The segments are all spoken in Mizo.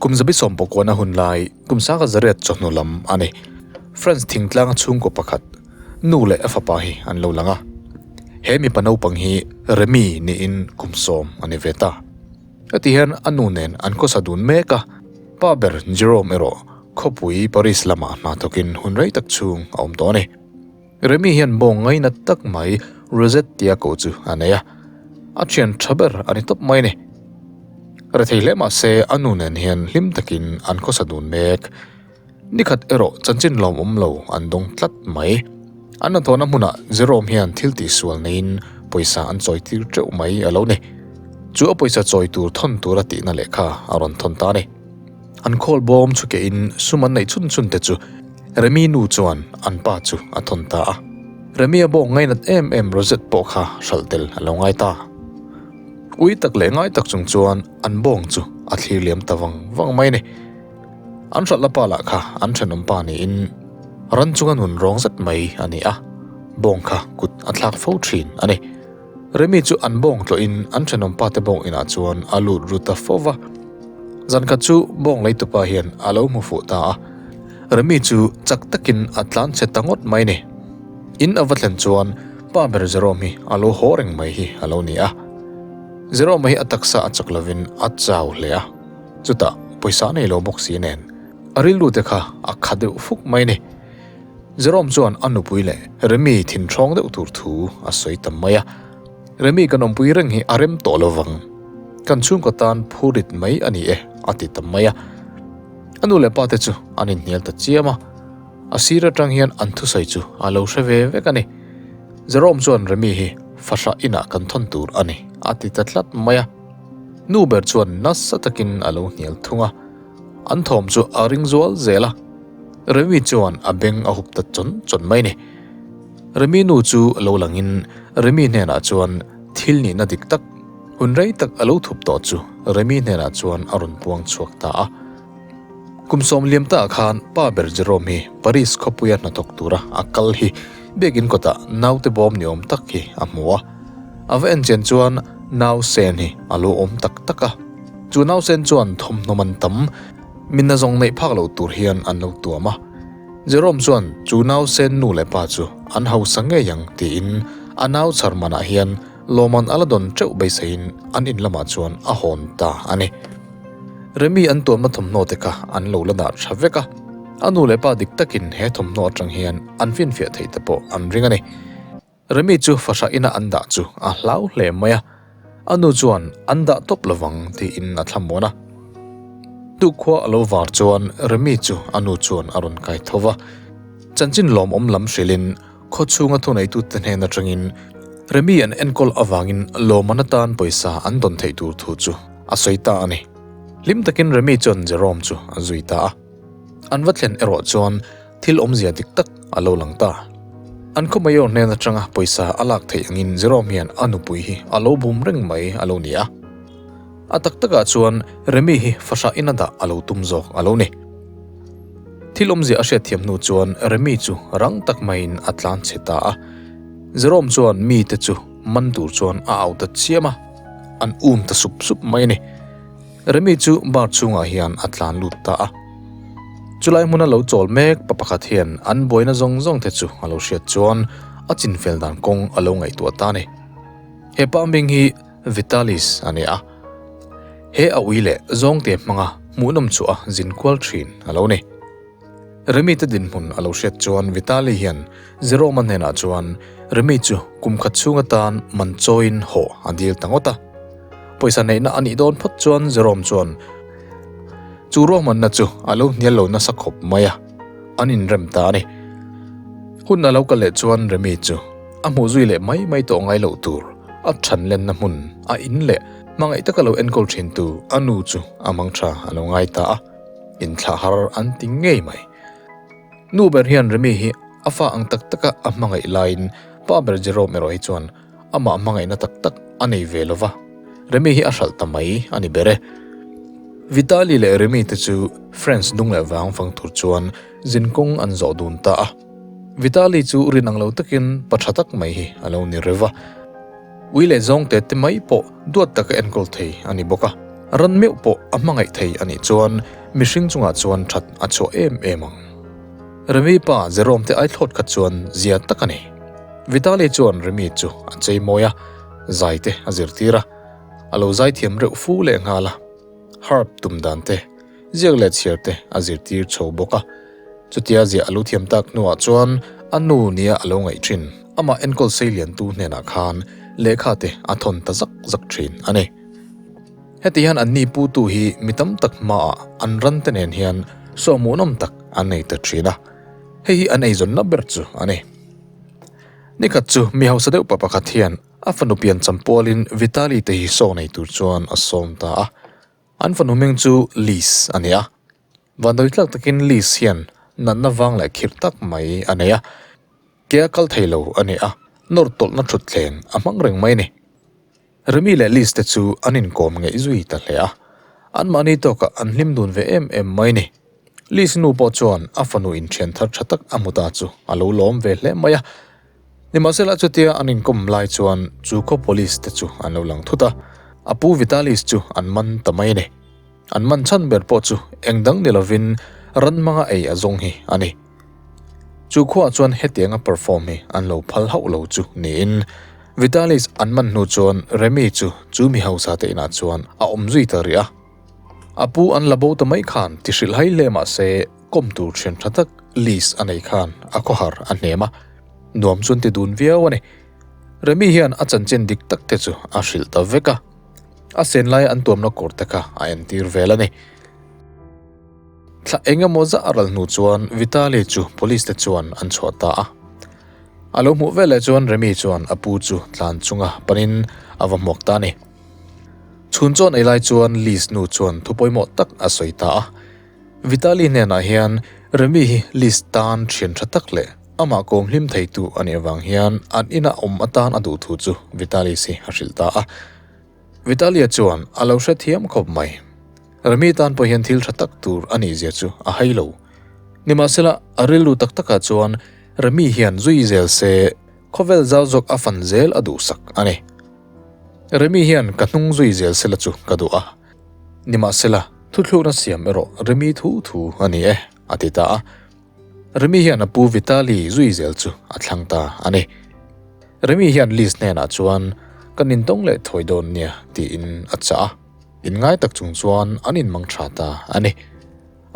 Kum zabi sawmpakuana hun lai kum sanga zariat chawhnu lam a ni. France thingtlanga chhungkaw pakhat nu leh a fapa hi an lo lang a. He mipa naupang hi Remi niin kum sawm a ni ve ta. Heti hian a nu nen an khawsa dun mek a, pa ber Jerome erawh khawpui Paris lamah hna thawkin hun rei tak chhung a awm tawh a ni. Remi hian bawng ngainat tak mai Rosette tia ko chu a nei a, a thian tha ber a ni tawp mai a ni. Rethei hle mah se a nu nen hian hlim takin an khawsa dun mek. Nikhat erawh chanchin lawmawm lo an dawng tlat mai. An hnathawhna hmunah Jerome hian thil tihsual neiin pawisa an chawi tir teuh mai a lo ni. Chu a pawisa chawi tur thawn tura tihna lehkha a rawn thawn ta a ni. An khawl bawm chu kehin sum an neih chhun chhun te chu Remi nu chuan an pa chu a thawn ta a. Remi a bawk ngainat em em Rosette pawh kha hralh tel a lo ngai ta. Ui tak leh ngai tak chung chuan an bawng chu a thlir liam ta vang vang mai a ni. An hralh la pa lah kha an thenawm pa niin ran chunga nun rawng zet mai a ni a, bawng kha kut a thlak fo thin a ni. Remi chu an bawng tlawhin an thenawm pa te bawng inah chuan a lut ru ta fo va. Zan khat chu bawng lei tupa hian a lo hmu fuh ta a, Remi chu chak takin a tlan chhe ta ngawt mai ni. In a va thlen chuan pa ber Jerome hi a lo haw reng mai hi a lo ni a. Jerome hi a taksa a chak lovin a chau hle a, chutah pawisa nei lo bawk si nen a rilru te kha a kha deuh fuk mai ni. Jerome chuan a nupui leh Remi thinthawng deuh tur thu a sawi ta mai a, Remi kan awmpui reng hi a rem tawh lo vang, kan chhungkaw tan phurit mai a ni e a ti ta mai a. A nu leh pa te chu an inhnial ta chiam a, a sir atang hian an thusawi chu a lo hre ve vek a ni. Jerome chuan Remi hi fahrah inah kan thawn tur a ni a ti ta tlat mai a, nu ber chuan nasa takin a lo hnial thung a. An thawm chu a ring zual zel a, Remi chuan a beng a hup ta chawn chawn mai ni. Remi nu chu lo langin Remi hnenah chuan thil nihna dik tak, hun rei tak a lo thup tawh chu Remi hnenah chuan a rawn puang chhuak ta a. Kum sawm liam taah khan pa ber Jerome hi Paris khawpuia hnathawk tura a kal hi biakin kawtah naute bawm ni awm tak hi a hmu a. A va en chian chuan nau sen hi a lo awm tak tak a. Chu nausen chuan thawmhnaw man tam min nazawng neih phak loh tur hian an lo tuam a. Jerome chuan chu nausen nu leh pa chu an hausa ngei ang tiin a nau chhar manah hian lawmman a la dawn teuh beiseiin an in lamah chuan a hawn ta a ni. Remi an tuamna thawmhnaw te kha an lo la dah tha vek a, a nu leh pa dik takin he thawmhnaw atang hian an finfiah theih te pawh an ring a ni. Remi chu fahrah ina an dah chu a hlau hle mai a, a nu chuan an dah tawp lovang tiin a thlamuan a. Tukkhua a lo var chuan Remi chu a nu chuan a rawn kai tho va, chanchin lawmawm lam hrilhin khaw chhunga thuneitute hnen atangin Remi an enkawl avangin lawmman atan pawisa an dawn theih tur thu chu a sawi ta a ni. Hlim takin Remi chuan Jerome chu a zui ta a. An va thlen erawh chuan Thil awmzia dik tak a lo lang ta. An khaw mayor hnen atanga pawisa a lak theih angin Jerome hian a nupui hi a lo bum reng mai a lo ni a. A tak takah chuan Remi hi fahrah ina dah a lo tum zawk a lo ni. Thil awmzia a hriatthiam hnu chuan Remi chu rang tak maiin a tlan chhe ta a. Jerome chuan mite chu man tur chuan a au ta chiam a, an um ta sup sup mai a ni. Remi chu bar chhungah hian a tlan lut ta a. Chulai hmuna lo chawl mek pa pakhat hian an buaina zawng zawng te chu a lo hriat chuan a chinfel dan kawng a lo ngaihtuah ta a ni. He pa hming hi Vitalis a ni a. He a ui leh zawngte hmanga hmuhnawm chu a zin kual thin a lo ni. Remi te dinhmun a lo hriat chuan Vitali hian Jerome-a hnenah chuan Remi chu kum khat chhung atan man chawiin haw a dil ta ngawt a. Pawisa neihna a nih dawn phawt chuan Jerome chuan chu ruahmanna chu a lo hnial lo nasa khawp mai a, an inrem ta a ni. Hun a lo kal leh chuan Remi chu a hmuh zui leh mai mai tawh ngai loh tur a than lenna hmun a in leh hmangaih taka lo enkawl thintu a nu chu a mang tha a lo ngai ta a. Inthlah har an ti ngei mai. Nu ber hian Remi hi a fa ang tak taka a hmangaih laiin pa ber Jerome erawh hi chuan amah hmangaihna tak tak a nei ve lo va, Remi hi a hralh ta mai a ni ber e. Vitali leh Remi te chu France dung leh vang fang tur chuan zinkawng an zawh dun ta a. Vitali chu rin ang lo takin pa tha tak mai hi a lo ni rev a. Ui leh zawng te te mai pawh duat taka enkawl thei a ni bawk a. Ran meuh pawh a hmangaih thei a nih chuan mihring chungah chuan that a chhuah em em ang. Remi pa Jerome te ai thlawt kha chuan zia tak a ni. Vitali chuan Remi chu a chei mawi a, zai te a zirtir a, a lo zai thiam reuh fu leh nghal a. Harp tum dan te, ziak leh chhiar te a zirtir chho bawk a. Chutia ziah a lo thiam tak hnuah chuan a nu nia a lo ngaih thin. Amah enkawl sei liantu hnenah khan lehkha te a thawn ta zak zak thin a ni. Heti hian anni putu hi mi tam tak hmaah an ran te nen hian sawhmuhnawm tak an nei ta thin a, hei hi an eizawnna ber chu a ni. Nikhat chu mi hausa deuh pa pakhat hian a fanu pian champualin Vitali te hi saw nei tur chuan a sawm ta a, an fanu hming chu Liz a ni a. Vandawi tlak takin Liz hian natna vang leh khirh tak mai a nei a, ke a kal thei lo a ni a, nawr tawlhna thutthleng a hmang reng mai a ni. Remi leh Liz te chu an inkawm ngeih zui ta hle a, anmahni tawkah an hlim dun ve em em mai a ni. Liz nu pawh chuan a fanu inthian thar tha tak a hmu ta chu a lo lawm ve hle mai a. Nimahsela chutia an inkawm lai chuan chu khaw police te chu an lo lang thut a, a pu Vitalis chu an man ta mai a ni. An man chhan ber pawh chu eng dang ni lovin ran hmanga ei a zawng hi a ni. Chu khuaah chuan hetianga perform hi an lo phal hauh lo chu niin Vitalis an man hnu chuan Remi chu chu mi hausa te inah chuan a awm zui ta rih a. A pu an la bo ta mai khan ti hrilh hai hle mah se kawm tur thian tha tak Liz a nei khan a khawhar a hnem a, nuam chuan ti dun viau a ni. Remi hian a chanchin dik tak te chu a hrilh ta vek a. A sen laia an tuamna kawr te kha a entir vel a ni. Thla eng emaw zah a ral hnu chuan Vitali chu police te chuan an chhuah ta a. A lo hmuh veleh chuan Remi chuan a pu chu tlan chunga panin a va hmuak ta a ni. Chhun chawn ei lai chuan Liz nu chuan thu pawimawh tak a sawi ta a. Vitali hnenah hian Remi hi Liz tan thian tha tak leh amah kawm hlim theitu a nih avang hian an inah awm atan a duh thu chu Vitalis hi a hrilh ta a. Vitalia chuan a lo hrethiam khawp mai. Remi tan pawh hian thil tha tak tur a nih zia chu a hai lo. Nimahsela, a rilru tak takah chuan Remi hian zui zel se khawvel zau zawk a fan zel a duhsak a ni. Remi hian ka hnung zui zel sela chu ka duh a. Nimahsela, thuthlukna siam erawh Remi thu thu a ni e, a ti ta a. Remi hian a pu Vitali zui zel chu a thlang ta a ni. Remi hian Liz hnenah chuan, Kan intawng leh thawi dawn nia, tiin a chah a. Inngai tak chung chuan an inmang tha ta a ni.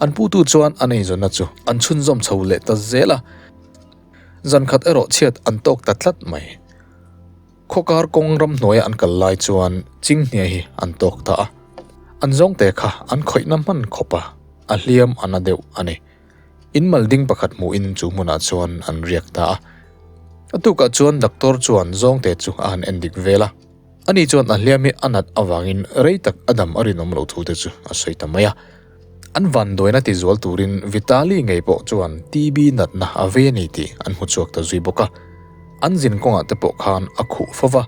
An putu chuan an eizawnna chu an chhunzawm chho leh ta zel a. Zan khat erawh chhiat an tawk ta tlat mai. Khawkar kawng ramhnuaia an kal lai chuan Chinghnia hi an tawk ta a. An zawngte kha an khawihna hman khawp a, a hliam a na deuh a ni. In mal ding pakhat hmuhin chu hmunah chuan an riak ta a. A tukah chuan doctor chuan zawngte chu a han en dik vel a. Ani chuan a hliam hi a nat avangin rei tak a dam a rinawm loh thu te chu a sawi ta mai a. An vanduaina ti zual turin Vitali ngei pawh chuan TB natna a vei a ni tih an hmu chhuak ta zui bawk a. An zin kawngah te pawh khan a khuh fo va,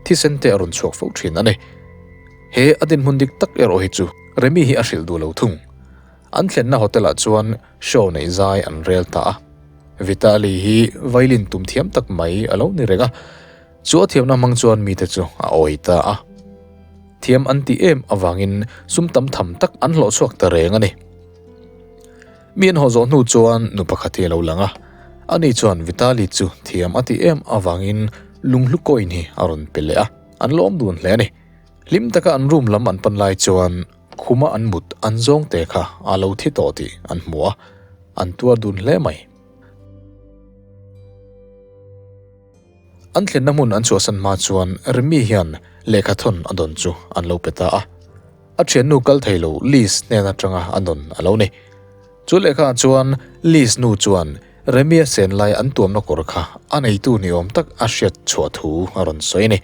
thisen te a rawn chhuak fo thin a ni. He a dinhmun dik tak erawh hi chu Remi hi a hrilh duh lo thung. An thlenna hotel ah chuan show neih zai an rel ta a. Vitali hi violin tum thiam tak mai a lo ni reng a, chu a thiamna hmang chuan mite chu a awi ta a. Thiam an tih em avangin sum tam tham tak an hlawh chhuak ta reng a ni. Mi an haw zawh hnu chuan nu pakhat hi a lo lang a, ani chuan Vitali chu thiam a tih em avangin lunghlu coin hi a rawn pe leh a, an lawm dun hle a ni. Hlim taka an room lam an pan lai chuan Khuma an mut an zawng te kha a lo thi tawh tih an hmu a, an tuar dun hle mai. An thlenna hmun an chhuahsan hma chuan Remi hian lehkha thawn a dawn chu an lo pe ta a. A thiannu kal thei lo Liz hnen atanga a dawn a lo ni. Chu lehkha ah chuan Liz nu chuan Remi a sen lai an tuamna kawr kha a neitu ni awm tak a hriat chhuah thu a rawn sawi a ni.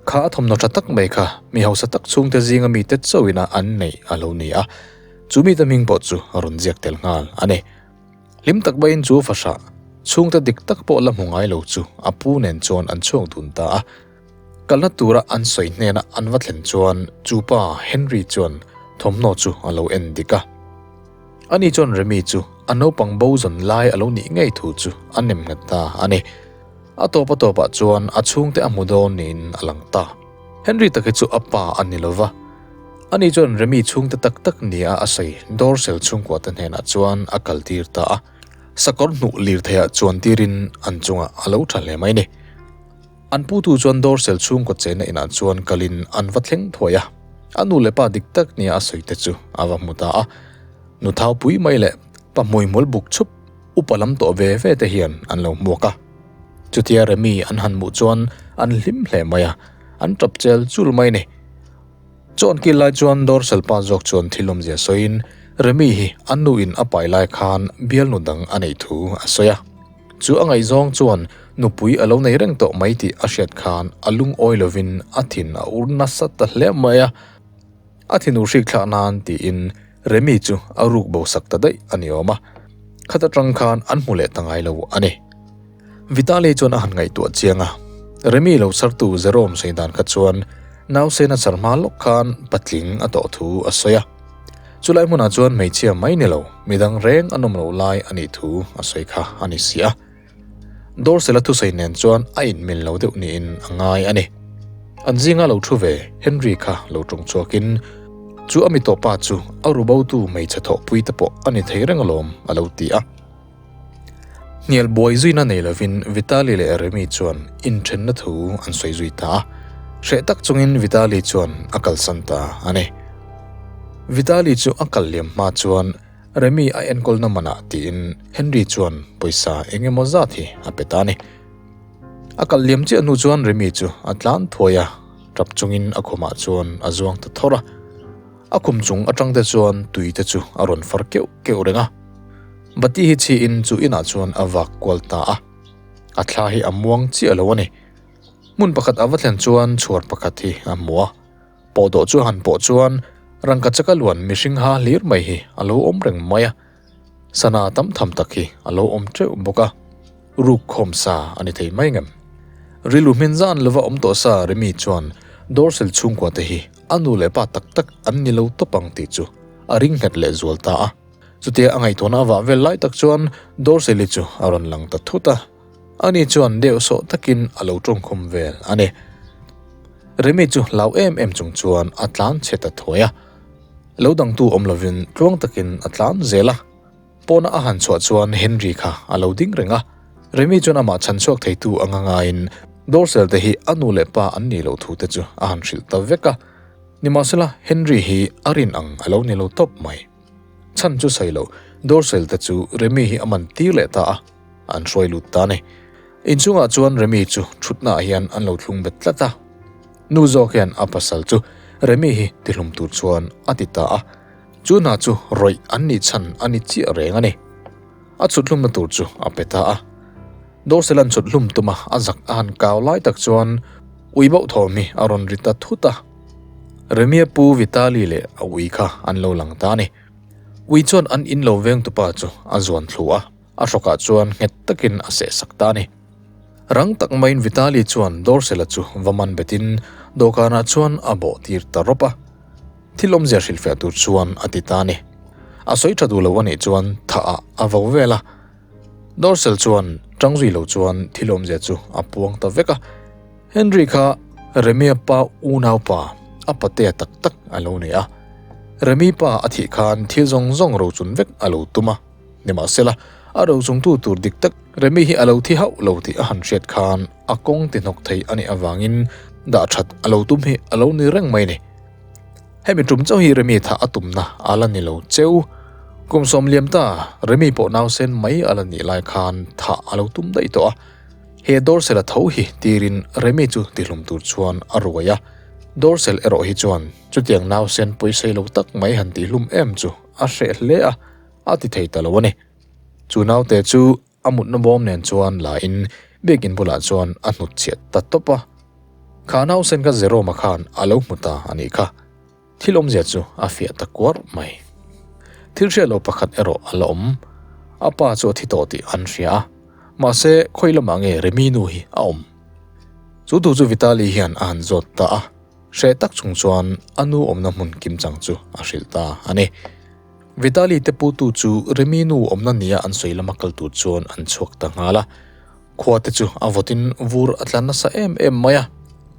Kha a thawmhnaw tha tak mai kha mi hausa tak chhungte zinga mite chauhina an neih a lo ni a, chu mite hming pawh chu a rawn ziak tel nghal a ni. Hlim tak maiin chu fahrah chhungte dik tak pawh la hmu ngai lo chu a pu nen chuan an chhuak dun ta a. Kalna tura an sawi hnena an va thlen chuan chu pa Henry chuan thawmhnaw chu a lo en dik a. Ani chuan Remi chu a naupang bo zawn lai a lo nih ngei thu chu a nem nghet ta a ni. A tawp a tawpah chuan a chhungte a hmu dawn niin a lang ta. Henry tak hi chu a pa a ni lova, ani chuan Remi chhungte tak tak nia a sawi Dorsel chhungkua te hnenah chuan a kaltir ta a, sakawr hnuh lirtheiah chuan tirin an chungah a lo tha hle mai ni. An putu chuan Dorsel chhungkaw chenna inah chuan kalin an va thleng thuai a, a nu leh pa dik tak nia a sawi te chu a va hmu ta a. Nu thau pui mai leh pa hmuihmul buk chhup upa lam tawh ve ve te hian an lo hmuak a. Chutia Remi an han hmuh chuan an hlim hle mai a, an tap chel chul mai ni. Chawn kil lai chuan Dorsal pa zawk chuan thil awmzia sawiin Remi hi a nu in a pai lai khan bialnu dang a neih thu a sawi a. Chu a ngaihzawng chuan nupui a lo nei reng tawh mai tih a hriat khan a lungawi lovin a thin a ur nasa ta hle mai a. A thin ur hrik thlak nan tiin Remi chu a ruk bo sak ta daih a ni awm a, khat atang khan an hmu leh ta ngai lo a ni. Vitali chuan a han ngaihtuah chiang a, Remi lo sartu Jerome sawi dan kha chuan nausena char hma lawk khan patling a tawh thu a sawi a. Chulai hmunah chuan hmeichhia mai ni lo, midang reng an awm lo lai a nih thu a sawi kha a ni si a. Dorsela thusawi nen chuan a inmil lo deuh niin a ngai a ni. An zinga lo thu ve Henry kha lo tawng chhuakin, Chu a mi tawhpa chu a rubotu hmeichhe thawhpui te pawh a ni thei reng alawm, a lo ti a. Hnial buai zuina nei lovin Vitali leh Remi chuan inthenna thu an sawi zui ta a. Hreh tak chungin Vitali chuan a kalsan ta a ni. Vitali chu a kal liam hma chuan Remi a enkawlna manah tiin Henry chuan pawisa eng emaw zat hi a pe ta a ni. A kal liam chiah hnu chuan Remi chu a tlan thuai a, tap chungin a khumah chuan a zuang ta thawr a. A khum chung atang te chuan tui te chu a rawn far keuh keuh reng a. Bati hi chhiin chu inah chuan a vak kual ta a. A thla hi a muang chiah lo a ni. Hmun pakhat a va thlen chuan chhuar pakhat hi a hmu a. Pawhdawh chu han pawh chuan rangka chaka luan mihring ha hlir mai hi a lo awm reng mai a, sana tam tham tak hi a lo awm teuh bawk a, ruk khawm sa a ni thei mai ngem. Rilru hmin zan lova awm tawh sa Remi chuan Dorsel chhungkua te hi a nu leh pa tak tak an ni lo tawp ang tih chu a ring nghet leh zual ta a. Chutia a ngaihtuahna a vah vel lai tak chuan Dorseli chu a rawn lang ta thut a. Ani chuan deuh sawh takin a lo tawngkhum vel a ni. Remi chu hlau em em chung chuan a tlan chhe ta thuai a. Lo dangtu awm lovin tluang takin a tlan zel a. Pawna a han chhuah chuan Henry kha a lo ding reng a. Remi chuan amah chhan chhuak theitu anga ngaiin Dorsel te hi a nu leh pa an nih loh thu te chu a han hrilh ta vek a. Nimahsela Henry hi a rin ang a lo ni lo tawp mai. Chhan chu sawi loh Dorsel te chu Remi hi a man tir leh ta a. An hruai lut ta a ni. Inchungah chuan Remi chu thutnaah hian an lo thlung bet tlat a. Nu zawk hian a pasal chu Remi hi tihlum tur chuan a ti ta a. Chu hna chu rawih an nih chhan a ni chiah reng a ni. A chhuthlumna tur chu a pe ta a. Dorsel-a'n chhuthlum tuma a zak a han kau lai tak chuan ui bauh thawm hi a rawn ri ta thut a. Remia pu Vitali leh a ui kha an lo lang ta a ni. Ui chuan an in lo vengtupa chu a zuan thlu a. A hrawkah chuan nghet takin a seh sak ta a ni. Rang tak maiin Vitali chuan Dorsela chu va man betin dawhkanah chuan a bawh tir ta rawp a. Thil awmzia hrilhfiah tur chuan a ti ta a ni. A sawi tha duh lo a nih chuan thah ah a vo vel a. Dorsel chuan tang zui lo chuan thil awmzia chu a puang ta vek a. Henry kha Remia pa unaupa a patea tak tak a lo ni a. Remi pa a thih khan thil zawng zawng rochun vek a lo tum a. Nimahsela, a rochungtu tur dik tak Remi hi a lo thi hauh lo tih a han hriat khan a kawng ti hnawk thei a nih avangin dah that a lo tum hi a lo ni reng mai ni. Hemi tum chauh hi Remi thah a tumna a la ni lo cheu. Kum sawm liam ta Remi pawh nausen mai a la nih lai khan thah a lo tum daih tawh a. He Dorsel-a tho hi tirin Remi chu tihlum tur chuan a ruai a. Dorsel erawh hi chuan chutiang nausen pawisei lo tak mai han tihlum em chu a hreh hle a. A ti thei ta lo a ni. Chu naute chu a mutna bawm nen chuan la in biakin bulah chuan a hnut chhiat ta tawp a. Kha nausen kha Jerome-a khan a lo hmu ta a nih kha. Thil awmzia chu a fiah ta kuar mai. Thil hriat loh pakhat erawh a la awm. A pa chu a thi tawh tih an hria a. Mahse, khawi lamah nge Remi nu hi a awm? Chu thu chu Vitali hian a han zawt ta a. Hreh tak chung chuan a nu awmna hmun kimchang chu a hrilh ta a ni. Vitali te putu chu Remi nu awmna nia an sawi lama kal tur chuan an chhuak ta nghal a. Khua te chu a vawtin vur a tla nasa em em mai a.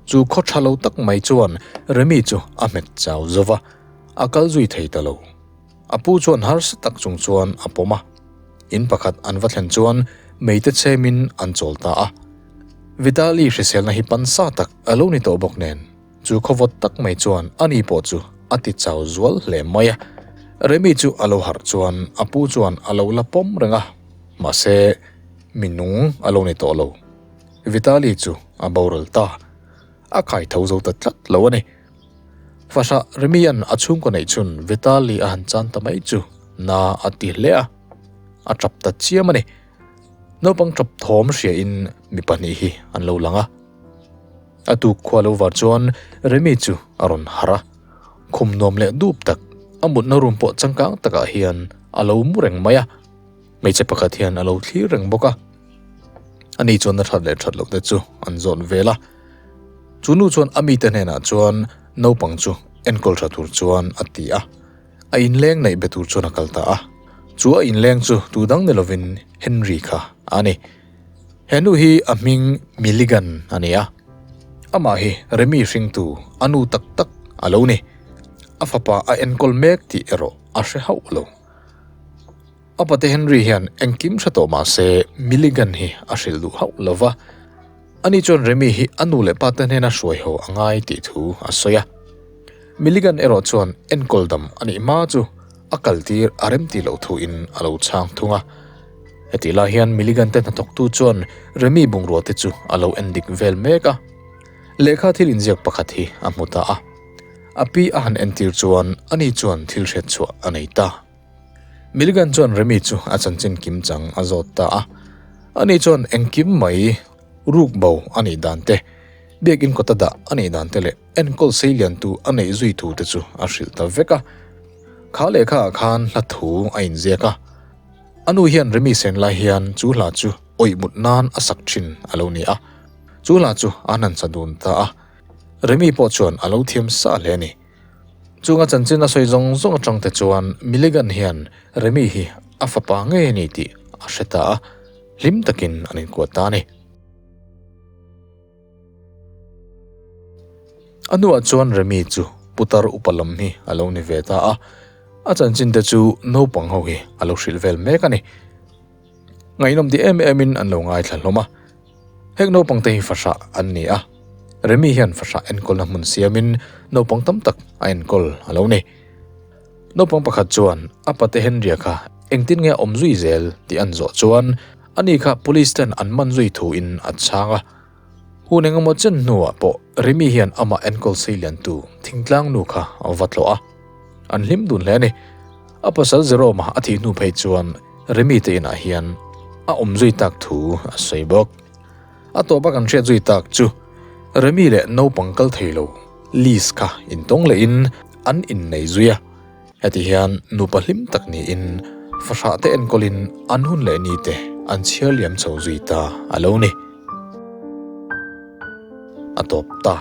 Chu khaw tha lo tak mai chuan Remi chu a hmet chau zo va, a kal zui thei ta lo. A pu chuan harsa tak chung chuan a pawm a. In pakhat an va thlen chuan meite chhemin an chawl ta a. Vitali hriselna hi pansa tak a lo ni tawh bawk nen, chu khawvawt tak mai chuan ani pawh chu a ti chau zual hle mai a. Remi chu a lo harh chuan a pu chuan a lo la pawm reng a, mahse minung a lo ni tawh lo. Vitali chu a boral ta. A kai tho zo ta tlat lo a ni. Fahrah Remian a chhungkaw neih chhun Vitali a han chan ta mai chu na a ti hle a, a tap ta chiam a ni. Naupang tap thawm hriain mi pahnih hi an lo lang a. A tuk khua lo var chuan Remi chu a rawn harh a, khum nuam leh dup tak a mutna room pawh changkang takah hian a lo mu reng mai a. Hmeichhe pakhat hian a lo thlir reng bawk a. Ani chuan a that leh that loh te chu an zawt vel a. Chu nu chuan a mite hnenah chuan naupang chu enkawl tha tur chuan a ti a. A inleng neih be tur chuan a kal ta a. Chu a inleng chu tu dang ni lovin Henry kha a ni. He nu hi a hming Milligan a ni a. Amah hi Remi hringtu a nu tak tak a lo ni. A fapa a enkawl mek tih erawh a hre hauh lo. A pate Henry hian engkim hre tawh mah se Milligan hi a hrilh duh hauh lo va, ani chuan Remi hi a nu leh pate hnena hruai haw a ngai tih thu a sawi a. Milligan erawh chuan enkawl dam a nih hma chu a kaltir a rem tih loh thuin a lo chhang thung a. Hetih lai hian Milligan te hnathawktu chuan Remi bungrua te chu a lo endik vel mek a. Lehkha thil inziak pakhat hi a hmu ta a. A pi a han entir chuan ani chuan thil hriatchhuah a nei ta. Milligan chuan Remi chu a chanchin kim chang a zawt ta a. Ani chuan engkim mai ruk bo a nih dan te, biakin kawta dah a nih dan te leh enkawl sei liantu a neih zui thu te chu a hrilh ta vek a. Kha lehkha ah khan hla thu a inziak a. A nu hian Remi sen lai hian chu hla chu awih mut nan a sak thin a lo ni a. Chu hla chu an han sa dun ta a. Remi pawh chuan a lo thiam sa hle a ni. Chunga chanchin a sawi zawng zawng atang te chuan Milligan hian Remi hi a fapa ngei a ni tih a hre ta a, hlim takin an inkuat ta a ni. A hnuah chuan Remi chu putar upa lam hi a lo ni ve ta a, a chanchin te chu naupang ho hi a lo hrilh vel mek a ni. Ngaihnawm ti em em in an lo ngaithla hlawm a. Heng naupang te hi fahrah an ni a, Remi hian fahrah enkawlna hmun siamin naupang tam tak a enkawl a lo ni. Naupang pakhat chuan a pate Henry-a kha engtin nge a awm zui zel tih an zawh chuan ani kha police ten an man zui thuin a chhang a. Hun engemaw chen hnuah pawh Remi hian amah enkawl sei liantu thingtlang nu kha a va tlawh a, an hlim dun hle a ni. A pasal Jerome-a a thih hnu phei chuan Remi te inah hian a awm zui tak thu a sawi bawk. A tawpa kan hriat zui tak chu Remi leh naupang kal thei lo Liz kha intawng lehin an innei zui a. Heti hian nupa hlim tak niin fahrah te enkawlin an hun leh ni te an chhiar liam chho zui ta a lo ni. A tawp ta.